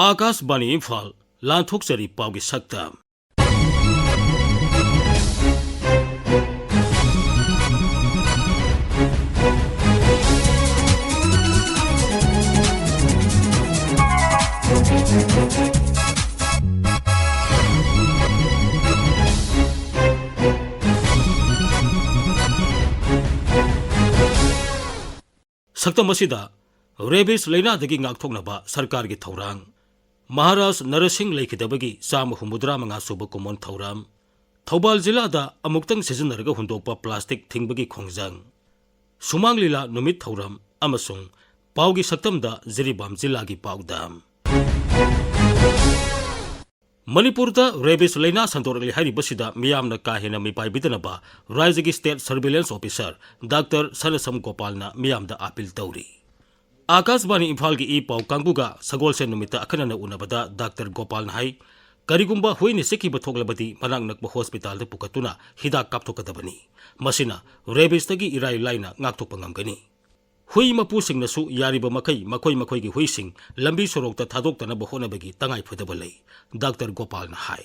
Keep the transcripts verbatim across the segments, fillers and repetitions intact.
ꯑꯥꯀꯥꯁꯕꯥꯅꯤ ꯏꯝꯐꯥꯜ, ꯂꯥꯟꯊꯣꯛꯆꯔꯤ ꯄꯥꯎꯒꯤ ꯁꯛꯇꯝ꯫ ꯁꯛꯇꯝ ꯑꯁꯤꯗ ꯔꯦꯕꯤꯁ ꯂꯥꯏꯅꯥꯗꯒꯤ ꯉꯥꯛꯊꯣꯛꯅꯕ ꯁꯔꯀꯥꯔꯒꯤ ꯊꯧꯔꯥꯡ, ꯃꯍꯥꯔꯥꯖ ꯅꯔꯁꯤꯡ ꯂꯩꯈꯤꯗꯕꯒꯤ ꯆꯥꯝꯃ ꯍꯨꯝꯐꯨꯇꯔꯥ ꯃꯉꯥ ꯁꯨꯕ ꯀꯨꯝꯑꯣꯟ ꯊꯧꯔꯝ, ꯊꯧꯕꯥꯜ ꯖꯤꯂꯥꯗ ꯑꯃꯨꯛꯇꯪ ꯁꯤꯖꯤꯟꯅꯔꯒ ꯍꯨꯟꯗꯣꯛꯄ ꯄ꯭ꯂꯥꯁꯇꯤꯛ ꯊꯤꯡꯕꯒꯤ ꯈꯣꯡꯖꯪ, ꯁꯨꯃꯥꯡ ꯂꯤꯂꯥ ꯅꯨꯃꯤꯠ ꯊꯧꯔꯝ ꯑꯃꯁꯨꯡ ꯄꯥꯎꯒꯤ ꯁꯛꯇꯝꯗ ꯖꯤꯔꯤꯕꯥꯝ ꯖꯤꯂꯥꯒꯤ ꯄꯥꯎꯗꯝ꯫ ꯃꯅꯤꯄꯨꯔꯗ ꯔꯦꯕꯤꯁ ꯂꯥꯏꯅꯥ ꯁꯟꯗꯣꯔꯛꯂꯤ ꯍꯥꯏꯔꯤꯕꯁꯤꯗ ꯃꯤꯌꯥꯝꯅ ꯀꯥ ꯍꯦꯟꯅ ꯃꯤꯄꯥꯏꯕꯤꯗꯅꯕ ꯔꯥꯖ꯭ꯌꯒꯤ ꯁ꯭ꯇꯦꯠ ꯁꯔꯚꯤꯂꯦꯟꯁ ꯑꯣꯐꯤꯁꯔ ꯗꯥꯛꯇꯔ ꯁꯅꯁꯝ ꯒꯣꯄꯥꯜꯅ ꯃꯤꯌꯥꯝꯗ ꯑꯥꯄꯤꯜ ꯇꯧꯔꯤ꯫ ꯑꯥꯀꯥꯁꯕꯥꯅꯤ ꯏꯝꯐꯥꯜꯒꯤ ꯏ ꯄꯥꯎ ꯀꯥꯡꯕꯨꯒ ꯁꯒꯣꯜꯁꯦꯟ ꯅꯨꯃꯤꯠꯇ ꯑꯈꯟꯅꯅ ꯎꯅꯕꯗ ꯗꯥꯛꯇꯔ ꯒꯣꯄꯥꯜꯅ ꯍꯥꯏ, ꯀꯔꯤꯒꯨꯝꯕ ꯍꯨꯏꯅ ꯆꯤꯛꯈꯤꯕ ꯊꯣꯛꯂꯕꯗꯤ ꯃꯅꯥꯛ ꯅꯛꯄ ꯍꯣꯁꯄꯤꯇꯥꯜꯗ ꯄꯨꯈꯠꯇꯨꯅ ꯍꯤꯗꯥꯛ ꯀꯥꯞꯊꯣꯛꯀꯗꯕꯅꯤ꯫ ꯃꯁꯤꯅ ꯔꯦꯕꯤꯁꯇꯒꯤ ꯏꯔꯥꯏ ꯂꯥꯏꯅ ꯉꯥꯛꯊꯣꯛꯄ ꯉꯝꯒꯅꯤ꯫ ꯍꯨꯏ ꯃꯄꯨꯁꯤꯡꯅꯁꯨ ꯌꯥꯔꯤꯕ ꯃꯈꯩ ꯃꯈꯣꯏ ꯃꯈꯣꯏꯒꯤ ꯍꯨꯏꯁꯤꯡ ꯂꯝꯕꯤ ꯁꯣꯔꯣꯛꯇ ꯊꯥꯗꯣꯛꯇꯅꯕ ꯍꯣꯠꯅꯕꯒꯤ ꯇꯉꯥꯏꯐꯗꯕ ꯂꯩ꯫ ꯗꯥꯛꯇꯔ ꯒꯣꯄꯥꯜꯅ ꯍꯥꯏ꯫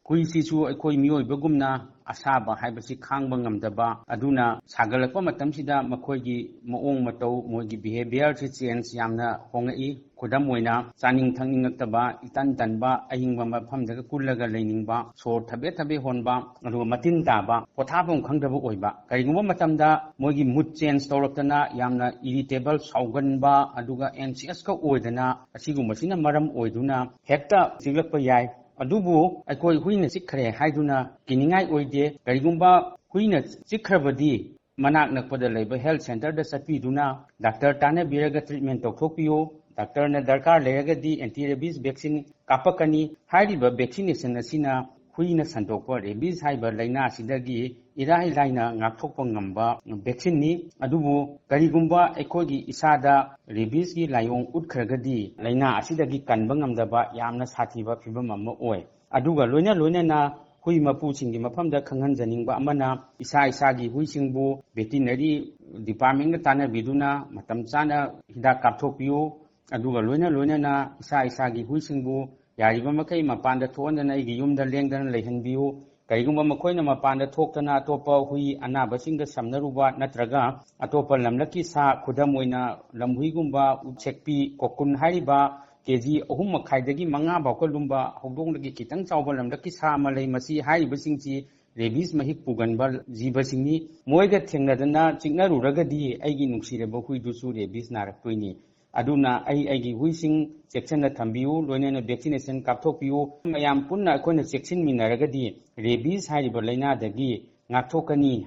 ꯍꯨꯏꯁꯤꯁꯨ ꯑꯩꯈꯣꯏ ꯃꯤꯑꯣꯏꯕꯒꯨꯝꯅ ꯑꯁꯥꯕ ꯍꯥꯏꯕꯁꯤ ꯈꯥꯡꯕ ꯉꯝꯗꯕ, ꯑꯗꯨꯅ ꯁꯥꯒꯠꯂꯛꯄ ꯃꯇꯝꯁꯤꯗ ꯃꯈꯣꯏꯒꯤ ꯃꯑꯣꯡ ꯃꯇꯧ, ꯃꯣꯏꯒꯤ ꯕꯤꯍꯦꯕꯤꯌꯔꯁꯤ ꯆꯦꯟꯖ ꯌꯥꯝꯅ ꯍꯣꯡꯂꯛꯏ꯫ ꯈꯨꯗꯝ ꯑꯣꯏꯅ, ꯆꯥꯅꯤꯡ ꯊꯛꯅꯤꯡꯉꯛꯇꯕ, ꯏꯇꯟ ꯇꯟꯕ, ꯑꯏꯪꯕ ꯃꯐꯝꯗꯒ ꯀꯨꯜꯂꯒ ꯂꯩꯅꯤꯡꯕ, ꯁꯣꯔ ꯊꯕꯦꯠ ꯊꯕꯦꯠ ꯍꯣꯟꯕ, ꯑꯗꯨꯒ ꯃꯇꯤꯟ ꯇꯥꯕ, ꯄꯣꯊꯥꯐꯝ ꯈꯪꯗꯕ ꯑꯣꯏꯕ, ꯀꯔꯤꯒꯨꯝꯕ ꯃꯇꯝꯗ ꯃꯣꯏꯒꯤ ꯃꯨꯗ ꯆꯦꯟꯖ ꯇꯧꯔꯛꯇꯅ ꯌꯥꯝꯅ ꯏꯔꯤꯇꯦꯕꯜ, ꯁꯥꯎꯒꯟꯕ, ꯑꯗꯨꯒ ꯑꯦꯟꯁꯤꯌꯁꯀ ꯑꯣꯏꯗꯅ, ꯑꯁꯤꯒꯨꯝꯕꯁꯤꯅ ꯃꯔꯝ ꯑꯣꯏꯗꯨꯅ ꯍꯦꯛꯇ ꯆꯤꯛꯂꯛꯄ ꯌꯥꯏ꯫ ꯑꯗꯨꯕꯨ ꯑꯩꯈꯣꯏ ꯍꯨꯏꯅ ꯆꯤꯛꯈ꯭ꯔꯦ ꯍꯥꯏꯗꯨꯅ ꯀꯤꯅꯤꯡꯉꯥꯏ ꯑꯣꯏꯗꯦ꯫ ꯀꯔꯤꯒꯨꯝꯕ ꯍꯨꯏꯅ ꯆꯤꯛꯈ꯭ꯔꯕꯗꯤ ꯃꯅꯥꯛ ꯅꯛꯄꯗ ꯂꯩꯕ ꯍꯦꯜꯊ ꯁꯦꯟꯇꯔꯗ ꯆꯠꯄꯤꯗꯨꯅ ꯗꯥꯛꯇꯔ ꯇꯥꯟꯅꯕꯤꯔꯒ ꯇ꯭ꯔꯤꯠꯃꯦꯟ ꯇꯧꯊꯣꯛꯄꯤꯌꯨ꯫ ꯗꯥꯛꯇꯔꯅ ꯗꯔꯀꯥꯔ ꯂꯩꯔꯒꯗꯤ ꯑꯦꯟꯇꯤ ꯔꯦꯕꯤꯁ ꯚꯦꯛꯁꯤꯟ ꯀꯥꯞꯄꯛꯀꯅꯤ꯫ ꯍꯥꯏꯔꯤꯕ ꯚꯦꯛꯁꯤꯅꯦꯁꯟ ꯑꯁꯤꯅ ꯍꯨꯏꯅ ꯁꯟꯗꯣꯛꯄ ꯔꯦꯕꯤꯁ ꯍꯥꯏꯕ ꯂꯥꯏꯅꯥ ꯑꯁꯤꯗꯒꯤ ꯏꯔꯥꯏ ꯂꯥꯏꯅ ꯉꯥꯛꯊꯣꯛꯄ ꯉꯝꯕ ꯚꯦꯛꯁꯤꯟꯅꯤ꯫ ꯑꯗꯨꯕꯨ ꯀꯔꯤꯒꯨꯝꯕ ꯑꯩꯈꯣꯏꯒꯤ ꯏꯁꯥꯗ ꯔꯦꯕꯤꯁꯀꯤ ꯂꯥꯏꯑꯣꯡ ꯎꯠꯈ꯭ꯔꯒꯗꯤ ꯂꯥꯏꯅꯥ ꯑꯁꯤꯗꯒꯤ ꯀꯟꯕ ꯉꯝꯗꯕ ꯌꯥꯝꯅ ꯁꯥꯊꯤꯕ ꯐꯤꯕꯝ ꯑꯃ ꯑꯣꯏ꯫ ꯑꯗꯨꯒ ꯂꯣꯏꯅ ꯂꯣꯏꯅꯅ ꯍꯨꯏ ꯃꯄꯨꯁꯤꯡꯒꯤ ꯃꯐꯝꯗ ꯈꯪꯍꯟꯖꯅꯤꯡꯕ ꯑꯃꯅ, ꯏꯁꯥ ꯏꯁꯥꯒꯤ ꯍꯨꯏꯁꯤꯡꯕꯨ ꯚꯦꯇꯤꯅꯔꯤ ꯗꯤꯄꯥꯔꯠꯃꯦꯟꯒ ꯇꯥꯟꯅꯕꯤꯗꯨꯅ ꯃꯇꯝ ꯆꯥꯅ ꯍꯤꯗꯥꯛ ꯀꯥꯞꯊꯣꯛꯄꯤꯌꯨ꯫ ꯑꯗꯨꯒ ꯂꯣꯏꯅ ꯂꯣꯏꯅꯅ ꯏꯁꯥ ꯏꯁꯥꯒꯤ ꯍꯨꯏꯁꯤꯡꯕꯨ ꯌꯥꯔꯤꯕ ꯃꯈꯩ ꯃꯄꯥꯟꯗ ꯊꯣꯛꯍꯟꯗꯅ ꯑꯩꯒꯤ ꯌꯨꯝꯗ ꯂꯦꯡꯗꯅ ꯂꯩꯍꯟꯕꯤꯌꯨ꯫ ꯀꯔꯤꯒꯨꯝꯕ ꯃꯈꯣꯏꯅ ꯃꯄꯥꯟꯗ ꯊꯣꯛꯇꯅ ꯑꯇꯣꯞꯄ ꯍꯨꯏ ꯑꯅꯥꯕꯁꯤꯡꯒ ꯁꯝꯅꯔꯨꯕ ꯅꯠꯇ꯭ꯔꯒ ꯑꯇꯣꯞꯄ ꯂꯝꯂꯛꯀꯤ ꯁꯥ, ꯈꯨꯗꯝ ꯑꯣꯏꯅ ꯂꯝꯍꯨꯏꯒꯨꯝꯕ, ꯎꯆꯦꯛꯄꯤ, ꯀꯣꯀꯨꯟ ꯍꯥꯏꯔꯤꯕ ꯀꯦ ꯖꯤ ꯑꯍꯨꯝ ꯃꯈꯥꯏꯗꯒꯤ ꯃꯉꯥ ꯐꯥꯎꯕ ꯂꯨꯝꯕ ꯍꯧꯗꯣꯡꯗꯒꯤ ꯈꯤꯇꯪ ꯆꯥꯎꯕ ꯂꯝꯂꯛꯀꯤ ꯁꯥ ꯑꯃ ꯂꯩ, ꯃꯁꯤ ꯍꯥꯏꯔꯤꯕꯁꯤꯡꯁꯤ ꯔꯦꯕꯤꯁ ꯃꯍꯤꯛ ꯄꯨꯒꯟꯕ ꯖꯤꯕꯁꯤꯡꯅꯤ꯫ ꯃꯣꯏꯒ ꯊꯦꯡꯅꯗꯅ ꯆꯤꯛꯅꯔꯨꯔꯒꯗꯤ ꯑꯩꯒꯤ ꯅꯨꯡꯁꯤꯔꯕ ꯍꯨꯏꯗꯨꯁꯨ ꯔꯦꯕꯤꯁ ꯅꯥꯔꯛꯇꯣꯏꯅꯤ꯫ ꯑꯗꯨꯅ ꯑꯩ ꯑꯩꯒꯤ ꯍꯨꯏꯁꯤꯡ ꯆꯦꯛꯁꯤꯟꯅ ꯊꯝꯕꯤꯌꯨ, ꯂꯣꯏꯅꯅ ꯚꯦꯛꯁꯤꯅꯦꯁꯟ ꯀꯥꯞꯊꯣꯛꯄꯤꯌꯨ꯫ ꯃꯌꯥꯝ ꯄꯨꯟꯅ ꯑꯩꯈꯣꯏꯅ ꯆꯦꯛꯁꯤꯟꯃꯤꯟꯅꯔꯒꯗꯤ ꯔꯦꯕꯤꯁ ꯍꯥꯏꯔꯤꯕ ꯂꯥꯏꯅꯥꯗꯒꯤ ꯉꯥꯛꯊꯣꯛꯀꯅꯤ꯫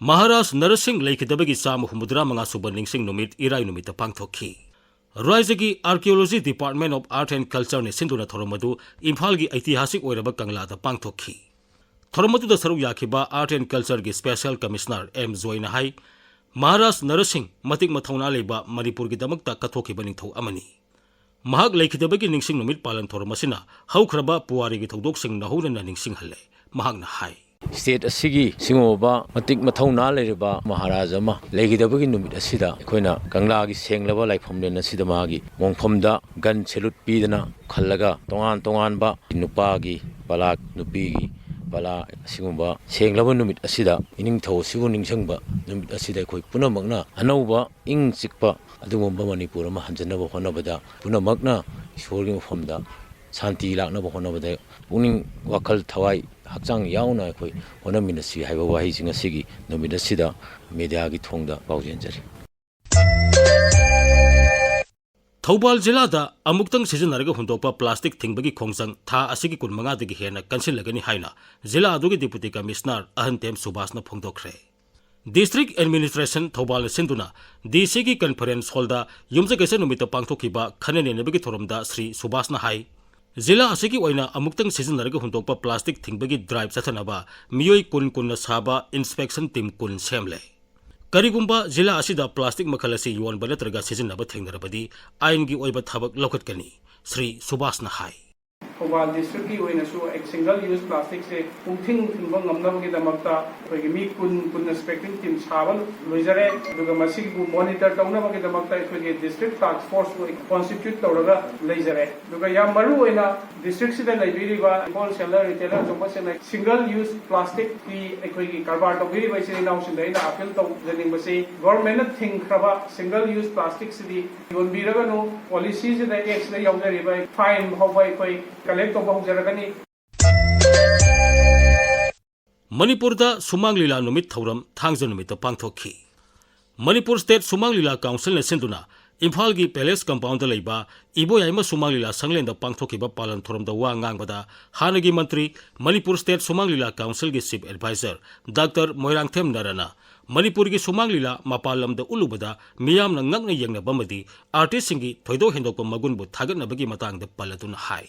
ꯃꯍꯥꯔꯥꯖ ꯅꯔꯁꯤꯡ ꯂꯩꯈꯤꯗꯕꯒꯤ ꯆꯥꯝꯃ ꯍꯨꯝꯐꯨꯇꯔꯥ ꯃꯉꯥ ꯁꯨꯕ ꯅꯤꯡꯁꯤꯡ ꯅꯨꯃꯤꯠ ꯏꯔꯥꯏ ꯅꯨꯃꯤꯠꯇ ꯄꯥꯡꯊꯣꯛꯈꯤ꯫ ꯔꯥꯏꯖꯒꯤ Archaeology Department of Art and Culture ꯅ ꯁꯤꯟꯗꯨꯅ ꯊꯧꯔꯝ ꯑꯗꯨ ꯏꯝꯐꯥꯜꯒꯤ ꯑꯩꯇꯤꯍꯥꯁꯤꯛ ꯑꯣꯏꯔꯕ ꯀꯪꯂꯥꯗ ꯄꯥꯡꯊꯣꯛꯈꯤ꯫ ꯊꯧꯔꯝ ꯑꯗꯨꯗ ꯁꯔꯨꯛ ꯌꯥꯈꯤꯕ Art and Culture ꯒꯤ Special Commissioner ꯑꯦꯝ ꯖꯣꯏꯅ ꯍꯥꯏ, ꯃꯍꯥꯔꯥꯖ ꯅꯔꯁꯤꯡ ꯃꯇꯤꯛ ꯃꯊꯧꯅꯥ ꯂꯩꯕ ꯃꯅꯤꯄꯨꯔꯒꯤꯗꯃꯛꯇ ꯀꯠꯊꯣꯛꯈꯤꯕ ꯅꯤꯡꯊꯧ ꯑꯃꯅꯤ꯫ ꯃꯍꯥꯛ ꯂꯩꯈꯤꯗꯕꯒꯤ ꯅꯤꯡꯁꯤꯡ ꯅꯨꯃꯤꯠ ꯄꯥꯂꯟ ꯊꯧꯔꯝ ꯑꯁꯤꯅ ꯍꯧꯈ꯭ꯔꯕ ꯄꯨꯋꯥꯔꯤꯒꯤ ꯊꯧꯗꯣꯛꯁꯤꯡ ꯅꯧꯍꯧꯅꯅ ꯅꯤꯡꯁꯤꯡꯍꯜꯂꯦ꯫ ꯃꯍꯥꯛꯅ ꯍꯥꯏ, ꯁ꯭ꯇꯦꯠ ꯑꯁꯤꯒꯤ ꯁꯤꯡꯉꯨꯕ ꯃꯇꯤꯛ ꯃꯊꯧꯅꯥ ꯂꯩꯔꯕ ꯃꯍꯥꯔꯥꯖ ꯑꯃ ꯂꯩꯈꯤꯗꯕꯒꯤ ꯅꯨꯃꯤꯠ ꯑꯁꯤꯗ ꯑꯩꯈꯣꯏꯅ ꯀꯪꯂꯥꯒꯤ ꯁꯦꯡꯂꯕ ꯂꯥꯏꯐꯝꯂꯦꯟ ꯑꯁꯤꯗ ꯃꯥꯒꯤ ꯃꯣꯡꯐꯝꯗ ꯒꯟ ꯁꯦꯂꯨꯠ ꯄꯤꯗꯅ ꯈꯜꯂꯒ ꯇꯣꯉꯥꯟ ꯇꯣꯉꯥꯟꯕ ꯅꯨꯄꯥꯒꯤ ꯄꯂꯥ, ꯅꯨꯄꯤꯒꯤ ꯄꯂꯥ ꯑꯁꯤꯒꯨꯝꯕ ꯁꯦꯡꯂꯕ ꯅꯨꯃꯤꯠ ꯑꯁꯤꯗ ꯏꯅꯤꯡꯊꯧ ꯑꯁꯤꯕꯨ ꯅꯤꯡꯁꯤꯡꯕ ꯅꯨꯃꯤꯠ ꯑꯁꯤꯗ ꯑꯩꯈꯣꯏ ꯄꯨꯝꯅꯃꯛꯅ ꯑꯅꯧꯕ ꯏꯪ ꯆꯤꯛꯄ ꯑꯗꯨꯒꯨꯝꯕ ꯃꯅꯤꯄꯨꯔ ꯑꯃ ꯍꯟꯖꯟꯅꯕ ꯍꯣꯠꯅꯕꯗ ꯄꯨꯝꯅꯃꯛꯅ ꯏꯁꯣꯔꯒꯤ ꯃꯐꯝꯗ ꯁꯥꯟꯇꯤ ꯂꯥꯛꯅꯕ ꯍꯣꯠꯅꯕꯗ ꯄꯨꯛꯅꯤꯡ, ꯋꯥꯈꯜ, ꯊꯋꯥꯏ, ꯍꯛꯆꯥꯡ ꯌꯥꯎꯅ ꯑꯩꯈꯣꯏ ꯍꯣꯠꯅꯃꯤꯟꯅꯁꯤ ꯍꯥꯏꯕ ꯋꯥꯍꯩꯁꯤꯡ ꯑꯁꯤꯒꯤ ꯅꯨꯃꯤꯠ ꯑꯁꯤꯗ ꯃꯦꯗꯤꯌꯥꯒꯤ ꯊꯣꯡꯗ ꯄꯥꯎꯖꯦꯟꯖꯔꯤ꯫ ꯊꯧꯕꯥꯜ ꯖꯤꯂꯥꯗ ꯑꯃꯨꯛꯇꯪ ꯁꯤꯖꯤꯟꯅꯔꯒ ꯍꯨꯟꯗꯣꯛꯄ ꯄ꯭ꯂꯥꯁꯇꯤꯛ ꯊꯤꯡꯕꯒꯤ ꯈꯣꯡꯖꯪ ꯊꯥ ꯑꯁꯤꯒꯤ ꯀꯨꯟꯃꯉꯥꯗꯒꯤ ꯍꯦꯟꯅ ꯀꯟꯁꯤꯜꯂꯒꯅꯤ ꯍꯥꯏꯅ ꯖꯤꯂꯥ ꯑꯗꯨꯒꯤ ꯗꯤꯄꯨꯇꯤ ꯀꯃꯤꯁꯅꯔ ꯑꯍꯟꯇꯦꯝ ꯁꯨꯕꯥꯁꯅ ꯐꯣꯡꯗꯣꯛꯈ꯭ꯔꯦ꯫ ꯗꯤꯁꯇ꯭ꯔꯤꯛ ꯑꯦꯗꯃꯤꯅꯤꯁꯇ꯭ꯔꯦꯁꯟ ꯊꯧꯕꯥꯜꯅ ꯁꯤꯟꯗꯨꯅ ꯗꯤ ꯁꯤꯒꯤ ꯀꯟꯐꯔꯦꯟꯁ ꯍꯣꯜꯗ ꯌꯨꯝꯁꯀꯩꯁ ꯅꯨꯃꯤꯠꯇ ꯄꯥꯡꯊꯣꯛꯈꯤꯕ ꯈꯟꯅ ꯅꯩꯅꯕꯒꯤ ꯊꯧꯔꯝꯗ ꯁ꯭ꯔꯤ ꯁꯨꯕꯥꯁꯅ ꯍꯥꯏ, ꯖꯤꯂꯥ ꯑꯁꯤꯒꯤ ꯑꯣꯏꯅ ꯑꯃꯨꯛꯇꯪ ꯁꯤꯖꯤꯟꯅꯔꯒ ꯍꯨꯟꯗꯣꯛꯄ ꯄ꯭ꯂꯥꯁꯇꯤꯛ ꯊꯤꯡꯕꯒꯤ ꯗ꯭ꯔꯥꯏꯚ ꯆꯠꯊꯅꯕ ꯃꯤꯑꯣꯏ ꯀꯨꯟ ꯀꯨꯟꯅ ꯁꯥꯕ ꯏꯟꯁꯄꯦꯛꯁꯟ ꯇꯤꯝ ꯀꯨꯟ ꯁꯦꯝꯂꯦ꯫ ꯀꯔꯤꯒꯨꯝꯕ ꯖꯤꯂꯥ ꯑꯁꯤꯗ ꯄ꯭ꯂꯥꯁꯇꯤꯛ ꯃꯈꯜ ꯑꯁꯤ ꯌꯣꯟꯕ ꯅꯠꯇ꯭ꯔꯒ ꯁꯤꯖꯤꯟꯅꯕ ꯊꯦꯡꯅꯔꯕꯗꯤ ꯑꯥꯏꯟꯒꯤ ꯑꯣꯏꯕ ꯊꯕꯛ ꯂꯧꯈꯠꯀꯅꯤ, ꯁ꯭ꯔꯤ ꯁꯨꯕꯥꯁꯅ ꯍꯥꯏ꯫ ꯊꯧꯕꯥꯜ ꯗꯤꯁꯇ꯭ꯔꯤꯛꯀꯤ ꯑꯣꯏꯅꯁꯨ ꯁꯤꯡꯒꯜ ꯌꯨꯁ ꯄ꯭ꯂꯥꯁꯇꯤꯛꯁꯦ ꯄꯨꯡꯊꯤꯡ ꯊꯤꯡꯕ ꯉꯝꯅꯕꯒꯤꯗꯃꯛꯇ ꯑꯩꯈꯣꯏꯒꯤ ꯃꯤ ꯀꯨꯟ ꯄꯨꯟꯅ ꯁ꯭ꯄꯦꯛꯇꯤꯡ ꯇꯤꯝ ꯁꯥꯕ ꯂꯣꯏꯖꯔꯦ꯫ ꯑꯗꯨꯒ ꯃꯁꯤꯕꯨ ꯃꯣꯅꯤꯇꯔ ꯇꯧꯅꯕꯒꯤꯗꯃꯛꯇ ꯑꯩꯈꯣꯏꯒꯤ ꯗꯤꯁꯇ꯭ꯔꯤꯛ ꯇꯥꯛꯁ ꯐꯣꯔꯁ ꯀꯣꯟꯁꯇꯤꯇ꯭ꯌꯨꯠ ꯇꯧꯔꯒ ꯂꯩꯖꯔꯦ꯫ ꯑꯗꯨꯒ ꯌꯥꯝ ꯃꯔꯨ ꯑꯣꯏꯅ ꯗꯤꯁꯇ꯭ꯔꯤꯛꯁꯤꯗ ꯂꯩꯕꯤꯔꯤꯕ ꯍꯣꯜꯁꯦꯂꯔ, ꯔꯤꯇꯦꯂꯔ ꯑꯆꯧꯕꯁꯤꯡꯅ ꯁꯤꯡꯒꯜ ꯌꯨꯁ ꯄ꯭ꯂꯥꯁꯇꯤꯛꯀꯤ ꯑꯩꯈꯣꯏꯒꯤ ꯀꯔꯕꯥꯔ ꯇꯧꯕꯤꯔꯤꯕ ꯏꯆꯤꯜ ꯏꯅꯥꯎꯁꯤꯡꯗ ꯑꯩꯅ ꯑꯄꯤꯜ ꯇꯧꯖꯅꯤꯡꯕꯁꯤ, ꯒꯣꯔꯃꯦꯟꯅ ꯊꯤꯡꯈ꯭ꯔꯕ ꯁꯤꯡꯒꯜ ꯌꯨꯁ ꯄ꯭ꯂꯥꯁꯇꯤꯛꯁꯤꯗꯤ ꯌꯣꯟꯕꯤꯔꯒꯅꯨ꯫ ꯄꯣꯂꯤꯁꯤꯁꯤꯗ, ꯑꯦꯛꯁꯤꯗ ꯌꯥꯎꯖꯔꯤꯕ ꯐꯥꯏꯟ ꯐꯥꯎꯕ ꯑꯩꯈꯣꯏ ꯀꯂꯦꯛ ꯇꯧꯕ ꯍꯧꯖꯔꯒꯅꯤ꯫ ꯃꯅꯤꯄꯨꯔꯗ ꯁꯨꯃꯥꯡ ꯂꯤꯂꯥ ꯅꯨꯃꯤꯠ ꯊꯧꯔꯝ ꯊꯥꯡꯖ ꯅꯨꯃꯤꯠꯇ ꯄꯥꯡꯊꯣꯛꯈꯤ꯫ ꯃꯅꯤꯄꯨꯔ ꯁ꯭ꯇꯦꯠ ꯁꯨꯃꯥꯡ ꯂꯤꯂꯥ ꯀꯥꯎꯟꯁꯤꯜꯅ ꯁꯤꯟꯗꯨꯅ ꯏꯝꯐꯥꯜꯒꯤ ꯄꯦꯂꯦꯁ ꯀꯝꯄꯥꯎꯟꯗ ꯂꯩꯕ ꯏꯕꯣꯌꯥꯏꯃ ꯁꯨꯃꯥꯡ ꯂꯤꯂꯥ ꯁꯪꯂꯦꯟꯗ ꯄꯥꯡꯊꯣꯛꯈꯤꯕ ꯄꯥꯂꯟ ꯊꯧꯔꯝꯗ ꯋꯥ ꯉꯥꯡꯕꯗ ꯍꯥꯟꯅꯒꯤ ꯃꯟꯇ꯭ꯔꯤ, ꯃꯅꯤꯄꯨꯔ ꯁ꯭ꯇꯦꯠ ꯁꯨꯃꯥꯡ ꯂꯤꯂꯥ ꯀꯥꯎꯟꯁꯤꯜꯒꯤ ꯆꯤꯐ ꯑꯦꯗꯚꯥꯏꯖꯔ ꯗꯥꯛꯇꯔ ꯃꯣꯏꯔꯥꯡꯊꯦꯝ ꯅꯔꯥꯅ ꯃꯅꯤꯄꯨꯔꯒꯤ ꯁꯨꯃꯥꯡ ꯂꯤꯂꯥ ꯃꯄꯥꯟ ꯂꯝꯗ ꯎꯠꯂꯨꯕꯗ ꯃꯤꯌꯥꯝꯅ ꯉꯛꯅ ꯌꯦꯡꯅꯕ ꯑꯃꯗꯤ ꯑꯥꯔꯇꯤꯁꯁꯤꯡꯒꯤ ꯊꯣꯏꯗꯣꯛ ꯍꯦꯟꯗꯣꯛꯄ ꯃꯒꯨꯟꯕꯨ ꯊꯥꯒꯠꯅꯕꯒꯤ ꯃꯇꯥꯡꯗ ꯄꯜꯂꯗꯨꯅ ꯍꯥꯏ꯫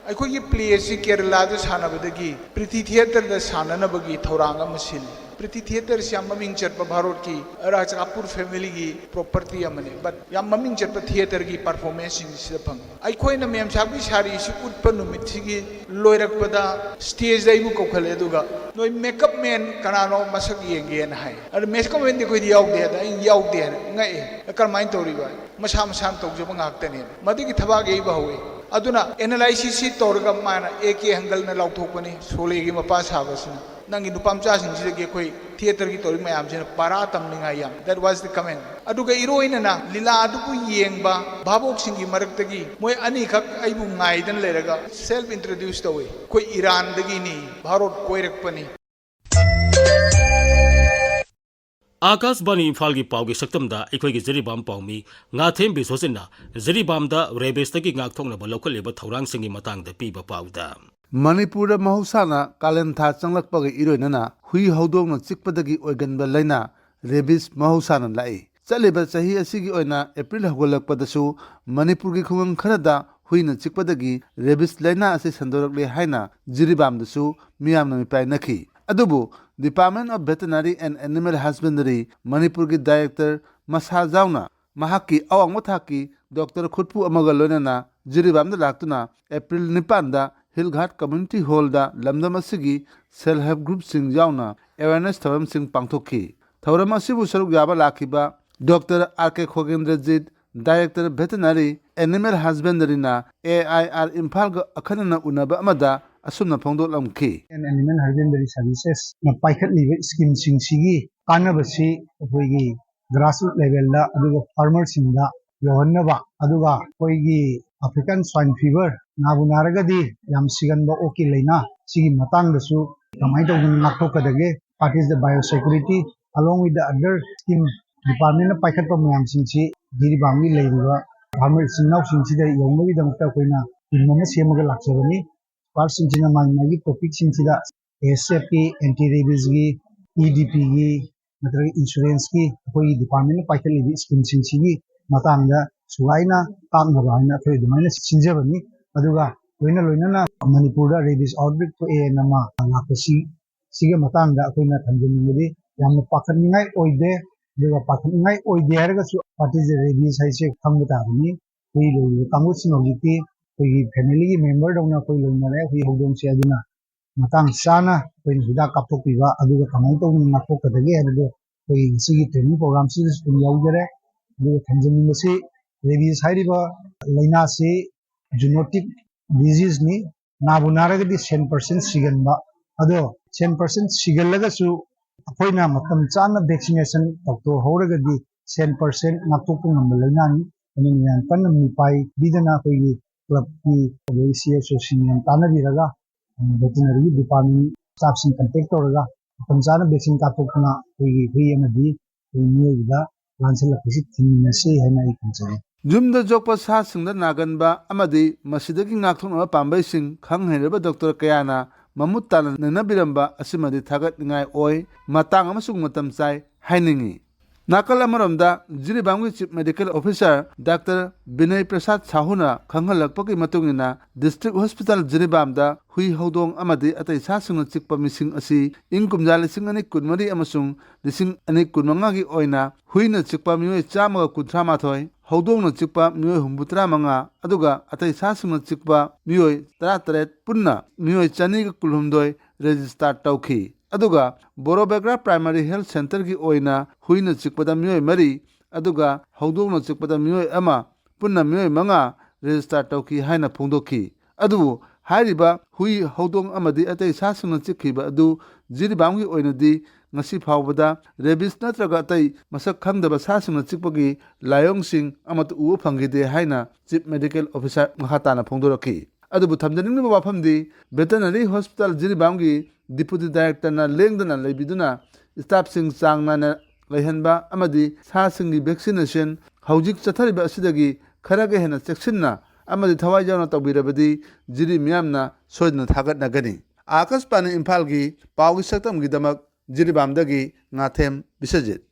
ꯑꯩꯈꯣꯏꯒꯤ ꯄ꯭ꯂꯦ ꯑꯁꯤ ꯀꯦꯔꯂꯥꯗ ꯁꯥꯟꯅꯕꯗꯒꯤ ꯄ꯭ꯔꯤꯇꯤ ꯊꯤꯌꯦꯇꯔꯗ ꯁꯥꯟꯅꯅꯕꯒꯤ ꯊꯧꯔꯥꯡ ꯑꯃ ꯁꯤꯜꯂꯤ꯫ ꯄ꯭ꯔꯤꯇꯤ ꯊꯤꯌꯦꯇꯔꯁꯤ ꯌꯥꯝ ꯃꯃꯤꯡ ꯆꯠꯄ ꯚꯥꯔꯠꯀꯤ ꯔꯥꯖ ꯀꯥꯄꯨꯔ ꯐꯦꯃꯤꯂꯤꯒꯤ ꯄ꯭ꯔꯣꯄꯔꯇꯤ ꯑꯃꯅꯤ꯫ ꯕꯠ ꯌꯥꯝ ꯃꯃꯤꯡ ꯆꯠꯄ ꯊꯤꯌꯦꯇꯔꯒꯤ ꯄꯔꯐꯣꯔꯃꯦꯟꯁꯁꯤꯡꯁꯤꯗ ꯐꯪꯉꯤ꯫ ꯑꯩꯈꯣꯏꯅ ꯃꯦꯝꯁꯥꯕꯒꯤ ꯁꯥꯔꯤꯁꯤ ꯎꯠꯄ ꯅꯨꯃꯤꯠꯁꯤꯒꯤ ꯂꯣꯏꯔꯛꯄꯗ ꯁ꯭ꯇꯦꯖꯗ ꯑꯩꯕꯨ ꯀꯧꯈꯠꯂꯦ, ꯑꯗꯨꯒ "ꯅꯣꯏ ꯃꯦꯀꯞ ꯃꯦꯟ ꯀꯅꯥꯅꯣ ꯃꯁꯛ ꯌꯦꯡꯒꯦꯅ" ꯍꯥꯏ꯫ ꯑꯗ ꯃꯦꯀꯞ ꯃꯦꯟꯗꯤ ꯑꯩꯈꯣꯏꯗꯤ ꯌꯥꯎꯗꯦ꯫ ꯑꯗ ꯑꯩꯅ "ꯌꯥꯎꯗꯦ" ꯍꯥꯏꯅ ꯉꯛꯑꯦ꯫ "ꯀꯔꯝꯍꯥꯏꯅ ꯇꯧꯔꯤꯕ?" "ꯃꯁꯥ ꯃꯁꯥꯅ ꯇꯧꯖꯕ ꯉꯥꯛꯇꯅꯦ"꯫ ꯃꯗꯨꯒꯤ ꯊꯕꯥꯛ ꯌꯩꯕ ꯍꯧꯋꯤ꯫ ꯑꯗꯨꯅ ꯑꯦꯅꯥꯂꯥꯏꯁꯤꯁꯁꯤ ꯇꯧꯔꯒ ꯃꯥꯅ ꯑꯦ ꯀꯦ ꯍꯪꯒꯜꯅ ꯂꯥꯎꯊꯣꯛꯄꯅꯤ, ꯁꯣꯂꯦꯒꯤ ꯃꯄꯥ ꯁꯥꯕꯁꯤꯅ꯫ "ꯅꯪꯒꯤ ꯅꯨꯄꯥ ꯃꯆꯥꯁꯤꯡꯁꯤꯗꯒꯤ ꯑꯩꯈꯣꯏ ꯊꯤꯌꯦꯇꯔꯒꯤ ꯇꯧꯔꯤ ꯃꯌꯥꯝꯁꯤꯅ ꯄꯥꯔꯥ ꯇꯝꯅꯤꯡꯉꯥꯏ ꯌꯥꯝ"꯫ That was the comment. ꯑꯗꯨꯒ ꯏꯔꯣꯏꯅꯅ ꯂꯤꯂꯥ ꯑꯗꯨꯕꯨ ꯌꯦꯡꯕ ꯚꯥꯕꯣꯛꯁꯤꯡꯒꯤ ꯃꯔꯛꯇꯒꯤ ꯃꯣꯏ ꯑꯅꯤꯈꯛ ꯑꯩꯕꯨ ꯉꯥꯏꯗꯅ ꯂꯩꯔꯒ ꯁꯦꯜꯐ ꯏꯟꯇ꯭ꯔꯣꯗ꯭ꯌꯨꯁ ꯇꯧꯏ꯫ "ꯑꯩꯈꯣꯏ ꯏꯔꯥꯟꯗꯒꯤꯅꯤ, ꯚꯥꯔꯣꯠ ꯀꯣꯏꯔꯛꯄꯅꯤ"꯫ ꯑꯥꯀꯥꯁꯕꯥꯅꯤ ꯏꯝꯐꯥꯜꯒꯤ ꯄꯥꯎꯒꯤ ꯁꯛꯇꯝꯗ ꯑꯩꯈꯣꯏꯒꯤ ꯖꯤꯔꯤꯕꯥꯝ ꯄꯥꯎꯃꯤ ꯉꯥꯊꯦꯝ ꯕꯤꯁ꯭ꯋꯖꯤꯠꯅ ꯖꯤꯔꯤꯕꯥꯝꯗ ꯔꯦꯕꯤꯁꯇꯒꯤ ꯉꯥꯛꯊꯣꯛꯅꯕ ꯂꯧꯈꯠꯂꯤꯕ ꯊꯧꯔꯥꯡꯁꯤꯡꯒꯤ ꯃꯇꯥꯡꯗ ꯄꯤꯕ ꯄꯥꯎꯗ꯫ ꯃꯅꯤꯄꯨꯔꯗ ꯃꯍꯧꯁꯥꯅ ꯀꯥꯂꯦꯟ ꯊꯥ ꯆꯪꯂꯛꯄꯒ ꯏꯔꯣꯏꯅꯅ ꯍꯨꯏ ꯍꯧꯗꯣꯡꯅ ꯆꯤꯛꯄꯗꯒꯤ ꯑꯣꯏꯒꯟꯕ ꯂꯥꯏꯅꯥ ꯔꯦꯕꯤꯁ ꯃꯍꯧꯁꯥꯅ ꯂꯥꯛꯏ꯫ ꯆꯠꯂꯤꯕ ꯆꯍꯤ ꯑꯁꯤꯒꯤ ꯑꯣꯏꯅ ꯑꯦꯄ꯭ꯔꯤꯜ ꯍꯧꯒꯠꯂꯛꯄꯗꯁꯨ ꯃꯅꯤꯄꯨꯔꯒꯤ ꯈꯨꯡꯒꯪ ꯈꯔꯗ ꯍꯨꯏꯅ ꯆꯤꯛꯄꯗꯒꯤ ꯔꯦꯕꯤꯁ ꯂꯥꯏꯅꯥ ꯑꯁꯤ ꯁꯟꯗꯣꯔꯛꯂꯦ ꯍꯥꯏꯅ ꯖꯤꯔꯤꯕꯥꯝꯗꯁꯨ ꯃꯤꯌꯥꯝꯅ ꯃꯤꯄꯥꯏꯅꯈꯤ꯫ ꯑꯗꯨꯕꯨ Department of Veterinary and Animal Husbandry ꯃꯅꯤꯄꯨꯔꯒꯤ ꯗꯥꯏꯔꯦꯛꯇꯔ ꯃꯁꯥ ꯖꯥꯎꯅ ꯃꯍꯥꯛꯀꯤ ꯑꯋꯥꯡꯕ ꯊꯥꯛꯀꯤ ꯗꯣꯛꯇꯔ ꯈꯨꯠꯄꯨ ꯑꯃꯒ ꯂꯣꯏꯅꯅ ꯖꯤꯔꯤꯕꯥꯝꯗ ꯂꯥꯛꯇꯨꯅ ꯑꯦꯄ꯭ꯔꯤꯜ ꯅꯤꯄꯥꯟꯗ ꯍꯤꯜ ꯘꯥꯠ ꯀꯝꯃ꯭ꯌꯨꯅꯤꯇꯤ ꯍꯣꯜꯗ ꯂꯝꯗꯝ ꯑꯁꯤꯒꯤ ꯁꯦꯜꯐ ꯍꯦꯜꯞ ꯒ꯭ꯔꯨꯞꯁꯤꯡ ꯌꯥꯎꯅ ꯑꯦꯋꯦꯌꯔꯅꯦꯁ ꯊꯧꯔꯝꯁꯤꯡ ꯄꯥꯡꯊꯣꯛꯈꯤ꯫ ꯊꯧꯔꯝ ꯑꯁꯤꯕꯨ ꯁꯔꯨꯛ ꯌꯥꯕ ꯂꯥꯛꯈꯤꯕ doctor R K Khogendrajit, director veterinary animal ꯍꯁꯕꯦꯟꯗꯔꯤꯅ ꯑꯦ ꯑꯥꯏ ꯑꯥꯔ ꯏꯝꯐꯥꯜꯒ ꯑꯈꯟꯅꯅ ꯎꯅꯕ ꯑꯃꯗ ꯑꯁꯨꯝꯅ ꯐꯣꯡꯗꯣꯛꯂꯝꯈꯤ꯫ ꯑꯦꯟ ꯑꯦꯅꯤꯃꯦꯜ ꯍꯁꯕꯦꯟꯗꯔꯤ ꯁꯔꯚꯤꯁꯦꯁꯅ ꯄꯥꯏꯈꯠꯂꯤꯕ ꯁ꯭ꯀꯤꯝꯁꯤꯡꯁꯤꯒꯤ ꯀꯥꯟꯅꯕꯁꯤ ꯑꯩꯈꯣꯏꯒꯤ ꯒ꯭ꯔꯥꯁꯔꯨꯠ ꯂꯦꯚꯦꯜꯗ ꯑꯗꯨꯒ ꯐꯥꯔꯃꯔꯁꯤꯡꯗ ꯌꯧꯍꯟꯅꯕ, ꯑꯗꯨꯒ ꯑꯩꯈꯣꯏꯒꯤ ꯑꯐ꯭ꯔꯤꯀꯥꯟ ꯁ꯭ꯋꯥꯏꯟ ꯐꯤꯚꯔ ꯅꯥꯕꯨ ꯅꯥꯔꯒꯗꯤ ꯌꯥꯝ ꯁꯤꯒꯟꯕ ꯑꯣꯛꯀꯤ ꯂꯥꯏꯅꯥ, ꯁꯤꯒꯤ ꯃꯇꯥꯡꯗꯁꯨ ꯀꯃꯥꯏꯅ ꯇꯧꯗꯅ ꯉꯥꯛꯊꯣꯛꯀꯗꯒꯦ, what is the biosecurity, along with the other scheme, ꯗꯤꯄꯥꯔꯠꯃꯦꯟꯅ ꯄꯥꯏꯈꯠꯄ ꯃꯌꯥꯝꯁꯤꯡꯁꯤ ꯖꯤꯔꯤꯕꯥꯝꯒꯤ ꯂꯩꯔꯤꯕ ꯐꯥꯔꯃꯔ ꯏꯆꯤꯟ ꯏꯅꯥꯎꯁꯤꯡꯁꯤꯗ ꯌꯧꯅꯕꯒꯤꯗꯃꯛꯇ ꯑꯩꯈꯣꯏꯅ ꯇꯤꯝ ꯑꯃ ꯁꯦꯝꯃꯒ ꯂꯥꯛꯆꯕꯅꯤ꯫ ꯑꯦꯛꯁꯄꯥꯔꯠꯁꯤꯡꯁꯤꯅ ꯃꯥꯒꯤ ꯃꯥꯒꯤ ꯇꯣꯄꯤꯛꯁꯤꯡꯁꯤꯗ ꯑꯦꯁ ꯑꯦꯐꯀꯤ, ꯑꯦꯟꯇꯤ ꯔꯦꯕꯤꯁꯒꯤ, ꯏ ꯗꯤ ꯄꯤꯒꯤ, ꯅꯠꯇ꯭ꯔꯒ ꯏꯟꯁꯨꯔꯦꯟꯁꯀꯤ ꯑꯩꯈꯣꯏꯒꯤ ꯗꯤꯄꯥꯔꯠꯃꯦꯟꯅ ꯄꯥꯏꯈꯠꯂꯤꯕ ꯁ꯭ꯀꯤꯝꯁꯤꯡꯁꯤꯒꯤ ꯃꯇꯥꯡꯗ ꯁꯨꯒꯥꯏꯅ ꯇꯥꯛꯅꯕ ꯍꯥꯏꯅ ꯑꯩꯈꯣꯏ ꯑꯗꯨꯃꯥꯏꯅ ꯁꯤꯟꯖꯕꯅꯤ꯫ ꯑꯗꯨꯒ ꯂꯣꯏꯅ ꯂꯣꯏꯅꯅ ꯃꯅꯤꯄꯨꯔꯗ ꯔꯦꯕꯤꯁ ꯑꯥꯎꯠꯕ꯭ꯔꯦꯛ ꯊꯣꯛꯑꯦꯅ ꯑꯃ ꯂꯥꯛꯄꯁꯤ, ꯁꯤꯒꯤ ꯃꯇꯥꯡꯗ ꯑꯩꯈꯣꯏꯅ ꯊꯝꯖꯅꯤꯡꯕꯗꯤ ꯌꯥꯝꯅ ꯄꯥꯈꯠꯅꯤꯡꯉꯥꯏ ꯑꯣꯏꯗꯦ꯫ ꯑꯗꯨꯒ ꯄꯥꯈꯠꯅꯤꯡꯉꯥꯏ ꯑꯣꯏꯗꯦ ꯍꯥꯏꯔꯒꯁꯨ what is the rabies ꯍꯥꯏꯁꯦ ꯈꯪꯕ ꯇꯥꯕꯅꯤ꯫ ꯍꯨꯏ ꯂꯣꯏꯔꯤꯕ ꯀꯥꯡꯕꯨꯁꯤꯡ ꯍꯧꯖꯤꯛꯇꯤ ꯑꯩꯈꯣꯏꯒꯤ ꯐꯦꯃꯤꯂꯤꯒꯤ ꯃꯦꯝꯕꯔꯗꯧꯅ ꯑꯩꯈꯣꯏ ꯂꯣꯏꯅꯔꯦ ꯍꯨꯏ ꯍꯧꯗꯣꯡꯁꯦ꯫ ꯑꯗꯨꯅ ꯃꯇꯥꯡ ꯆꯥꯅ ꯑꯩꯈꯣꯏꯅ ꯍꯤꯗꯥꯛ ꯀꯥꯞꯊꯣꯛꯄꯤꯕ, ꯑꯗꯨꯒ ꯀꯃꯥꯏꯅ ꯇꯧꯗꯅ ꯉꯥꯛꯊꯣꯛꯀꯗꯒꯦ ꯍꯥꯏꯕꯗꯣ ꯑꯩꯈꯣꯏꯒꯤ ꯉꯁꯤꯒꯤ ꯇ꯭ꯔꯦꯅꯤꯡ ꯄ꯭ꯔꯣꯒ꯭ꯔꯥꯝꯁꯤꯗꯁꯨ ꯑꯗꯨꯝ ꯌꯥꯎꯖꯔꯦ꯫ ꯑꯗꯨꯒ ꯊꯝꯖꯅꯤꯡꯕꯁꯤ, ꯔꯦꯕꯤꯁ ꯍꯥꯏꯔꯤꯕ ꯂꯥꯏꯅꯥꯁꯤ ꯖꯨꯅꯣꯇꯤꯛ ꯗꯤꯖꯤꯖꯅꯤ꯫ ꯅꯥꯕꯨ ꯅꯥꯔꯒꯗꯤ ꯁꯦꯟ ꯄꯔꯁꯦꯟ ꯁꯤꯒꯟꯕ꯫ ꯑꯗꯣ ꯁꯦꯟ ꯄꯔꯁꯦꯟ ꯁꯤꯒꯜꯂꯒꯁꯨ ꯑꯩꯈꯣꯏꯅ ꯃꯇꯝ ꯆꯥꯅ ꯚꯦꯛꯁꯤꯅꯦꯁꯟ ꯇꯧꯊꯣꯛꯍꯧꯔꯒꯗꯤ ꯁꯦꯟ ꯄꯔꯁꯦꯟ ꯉꯥꯛꯊꯣꯛꯄ ꯉꯝꯕ ꯂꯥꯏꯅꯥꯅꯤ꯫ ꯑꯗꯨꯅ ꯌꯥꯝ ꯀꯟꯅ ꯃꯤꯄꯥꯏ ꯄꯤꯗꯅ ꯑꯩꯈꯣꯏꯒꯤ ꯀ꯭ꯂꯕꯀꯤ ꯑꯗꯒꯤ ꯁꯤ ꯑꯦꯁ ꯑꯣꯁꯤꯡ ꯌꯥꯝ ꯇꯥꯟꯅꯕꯤꯔꯒ, ꯚꯦꯇꯤꯅꯔꯤꯒꯤ ꯗꯤꯄꯥꯔꯠꯃꯦꯟ ꯁ꯭ꯇꯥꯐꯁꯤꯡ ꯀꯟꯇꯦꯛ ꯇꯧꯔꯒ ꯃꯇꯝ ꯆꯥꯅ ꯚꯦꯛꯁꯤꯟ ꯀꯥꯞꯊꯣꯛꯇꯨꯅ ꯑꯩꯈꯣꯏꯒꯤ ꯍꯨꯏ ꯑꯃꯗꯤ ꯑꯩꯈꯣꯏ ꯃꯤꯑꯣꯏꯕꯗ ꯂꯥꯟꯁꯤꯜꯂꯛꯄꯁꯤ ꯊꯤꯡꯃꯤꯟꯅꯁꯤ ꯍꯥꯏꯅ ꯑꯩ ꯈꯟꯖꯩ꯫ ꯌꯨꯝꯗ ꯌꯣꯛꯄ ꯁꯥꯁꯤꯡꯗ ꯅꯥꯒꯟꯕ ꯑꯃꯗꯤ ꯃꯁꯤꯗꯒꯤ ꯉꯥꯛꯊꯣꯛꯅꯕ ꯄꯥꯝꯕꯩꯁꯤꯡ ꯈꯪ ꯍꯩꯔꯕ ꯗꯣꯛꯇꯔ ꯀꯌꯥꯅ ꯃꯃꯨꯠ ꯇꯥꯅ ꯅꯩꯅꯕꯤꯔꯝꯕ ꯑꯁꯤꯃꯗꯤ ꯊꯥꯒꯠꯅꯤꯡꯉꯥꯏ ꯑꯣꯏ, ꯃꯇꯥꯡ ꯑꯃꯁꯨꯡ ꯃꯇꯝ ꯆꯥꯏ ꯍꯥꯏꯅꯤꯡꯏ꯫ ꯅꯥꯀꯜ ꯑꯃꯔꯣꯝꯗ, ꯖꯤꯔꯤꯕꯥꯝꯒꯤ Chief Medical Officer Doctor ꯕꯤꯅꯌ ꯄ꯭ꯔꯁꯥꯗ ꯁꯥꯍꯨꯅ ꯈꯪꯍꯜꯂꯛꯄꯒꯤ ꯃꯇꯨꯡ ꯏꯟꯅ, District Hospital ꯖꯤꯔꯤꯕꯥꯝꯗ ꯍꯨꯏ, ꯍꯧꯗꯣꯡ ꯑꯃꯗꯤ ꯑꯇꯩ ꯁꯥꯁꯤꯡꯅ ꯆꯤꯛꯄ ꯃꯤꯁꯤꯡ ꯑꯁꯤ ꯏꯪ ꯀꯨꯝꯖꯥ ꯂꯤꯁꯤꯡ ꯑꯅꯤ ꯀꯨꯟꯃꯔꯤ ꯑꯃꯁꯨꯡ ꯂꯤꯁꯤꯡ ꯑꯅꯤ ꯀꯨꯟꯃꯉꯥꯒꯤ ꯑꯣꯏꯅ ꯍꯨꯏꯅ ꯆꯤꯛꯄ ꯃꯤꯑꯣꯏ ꯆꯥꯝꯃꯒ ꯀꯨꯟꯊ꯭ꯔꯥ ꯃꯥꯊꯣꯏ, ꯍꯧꯗꯣꯡꯅ ꯆꯤꯛꯄ ꯃꯤꯑꯣꯏ ꯍꯨꯝꯐꯨꯇꯔꯥ ꯃꯉꯥ, ꯑꯗꯨꯒ ꯑꯇꯩ ꯁꯥꯁꯤꯡꯅ ꯆꯤꯛꯄ ꯃꯤꯑꯣꯏ ꯇꯔꯥꯇꯔꯦꯠ, ꯄꯨꯟꯅ ꯃꯤꯑꯣꯏ ꯆꯅꯤꯒ ꯀꯨꯟꯍꯨꯝꯗꯣꯏ register ꯇꯧꯈꯤ꯫ ꯑꯗꯨꯒ ꯕꯣꯔꯣꯕꯦꯒ꯭ꯔꯥ Primary Health Centreꯒꯤ ꯑꯣꯏꯅ ꯍꯨꯏꯅ ꯆꯤꯛꯄꯗ ꯃꯤꯑꯣꯏ ꯃꯔꯤ, ꯑꯗꯨꯒ ꯍꯧꯗꯣꯡꯅ ꯆꯤꯛꯄꯗ ꯃꯤꯑꯣꯏ ꯑꯃ, ꯄꯨꯟꯅ ꯃꯤꯑꯣꯏ ꯃꯉꯥ register ꯇꯧꯈꯤ ꯍꯥꯏꯅ ꯐꯣꯡꯗꯣꯛꯈꯤ꯫ ꯑꯗꯨꯕꯨ ꯍꯥꯏꯔꯤꯕ ꯍꯨꯏ, ꯍꯧꯗꯣꯡ ꯑꯃꯗꯤ ꯑꯇꯩ ꯁꯥꯁꯤꯡꯅ ꯆꯤꯛꯈꯤꯕ ꯑꯗꯨ ꯖꯤꯔꯤꯕꯥꯝꯒꯤ ꯑꯣꯏꯅꯗꯤ ꯉꯁꯤ ꯐꯥꯎꯕꯗ rabies ꯅꯠꯇ꯭ꯔꯒ ꯑꯇꯩ ꯃꯁꯛ ꯈꯪꯗꯕ ꯁꯥꯁꯤꯡꯅ ꯆꯤꯛꯄꯒꯤ ꯂꯥꯏꯑꯣꯡꯁꯤꯡ ꯑꯃꯠꯇ ꯎꯕ ꯐꯪꯈꯤꯗꯦ ꯍꯥꯏꯅ Chief Medical Officer ꯃꯈꯥ ꯇꯥꯅ ꯐꯣꯡꯗꯣꯔꯛꯈꯤ꯫ ꯑꯗꯨꯕꯨ ꯊꯝꯖꯅꯤꯡꯂꯤꯕ ꯋꯥꯐꯝꯗꯤ, Veterinary Hospital ꯖꯤꯔꯤꯕꯥꯝꯒꯤ Deputy Directorꯅ ꯂꯦꯡꯗꯅ ꯂꯩꯕꯤꯗꯨꯅ staffꯁꯤꯡ ꯆꯥꯡ ꯅꯥꯏꯅ ꯂꯩꯍꯟꯕ ꯑꯃꯗꯤ ꯁꯥꯁꯤꯡꯒꯤ vaccination ꯍꯧꯖꯤꯛ ꯆꯠꯊꯔꯤꯕ ꯑꯁꯤꯗꯒꯤ ꯈꯔꯒ ꯍꯦꯟꯅ ꯆꯦꯛꯁꯤꯟꯅ ꯑꯃꯗꯤ ꯊꯋꯥꯏ ꯌꯥꯎꯅ ꯇꯧꯕꯤꯔꯕꯗꯤ ꯖꯤꯔꯤ ꯃꯤꯌꯥꯝꯅ ꯁꯣꯏꯗꯅ ꯊꯥꯒꯠꯅꯒꯅꯤ꯫ ꯑꯥꯀꯥꯁꯕꯥꯅꯤ ꯏꯝꯐꯥꯜꯒꯤ ꯄꯥꯎꯒꯤ ꯁꯛꯇꯝꯒꯤꯗꯃꯛ ꯖꯤꯔꯤꯕꯥꯝꯗꯒꯤ ꯉꯥꯊꯦꯝ ꯕꯤꯁ꯭ꯋꯖꯤꯠ꯫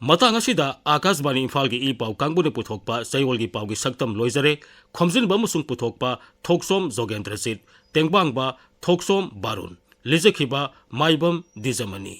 ꯃꯇꯥꯡ ꯑꯁꯤꯗ ꯑꯥꯀꯥꯁꯕꯥꯅꯤ ꯏꯝꯐꯥꯜꯒꯤ ꯏ ꯄꯥꯎ ꯀꯥꯡꯕꯨꯅ ꯄꯨꯊꯣꯛꯄ ꯆꯌꯣꯜꯒꯤ ꯄꯥꯎꯒꯤ ꯁꯛꯇꯝ ꯂꯣꯏꯖꯔꯦ꯫ ꯈꯣꯝꯖꯤꯟꯕ ꯑꯃꯁꯨꯡ ꯄꯨꯊꯣꯛꯄ ꯊꯣꯛꯆꯣꯝ ꯖꯣꯒꯦꯟꯗ꯭ꯔꯖꯤꯠ, ꯇꯦꯡꯕꯥꯡꯕ ꯊꯣꯛꯆꯣꯝ ꯕꯥꯔꯨꯟ, ꯂꯤꯖꯈꯤꯕ ꯃꯥꯏꯕꯝ ꯗꯤꯖꯃꯅꯤ꯫